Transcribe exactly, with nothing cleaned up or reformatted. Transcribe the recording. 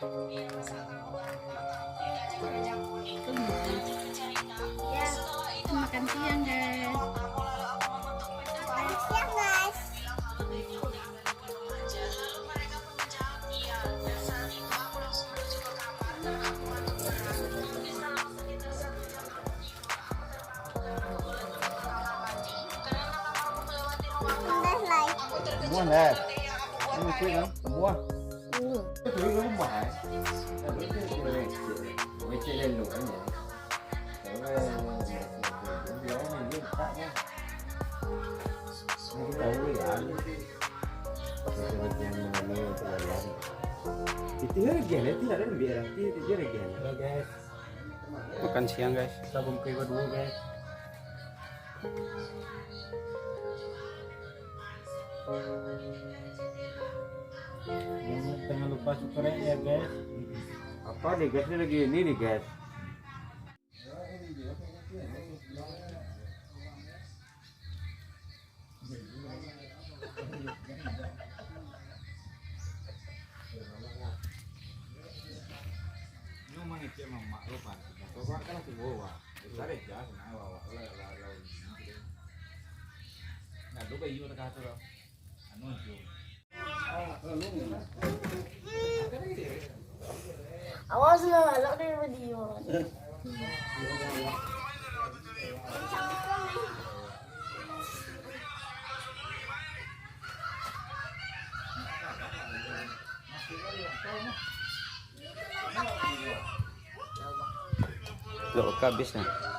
Ya, makan siang, guys. Makan siang, guys. Buah lah. Ini mesti kan? Buah. Itu di rumah, eh. Tapi itu mesti lecek. Lecek lelo kan ya. Kalau dia orang ni, dia tak kan. Ini kita tahu ya. Itu lagi, itu lagi. Itu lagi. Halo, guys. Makan siang, guys. Sabun kue kedua, guys. Jangan, jangan lupa subscribe ya, guys. Apa nih, guys? Ini lagi, ini nih, guys. Nyo mangecek mamak lo, Pan. Kau kan lah tunggu, Wak. Besar aja, senang, Wak. Wak, lah, lah, lah, ini, gitu. Nggak ada bayi, kata-kata lo. Anu, tu. Awas lah, anak dari video. Lo ka habis nah.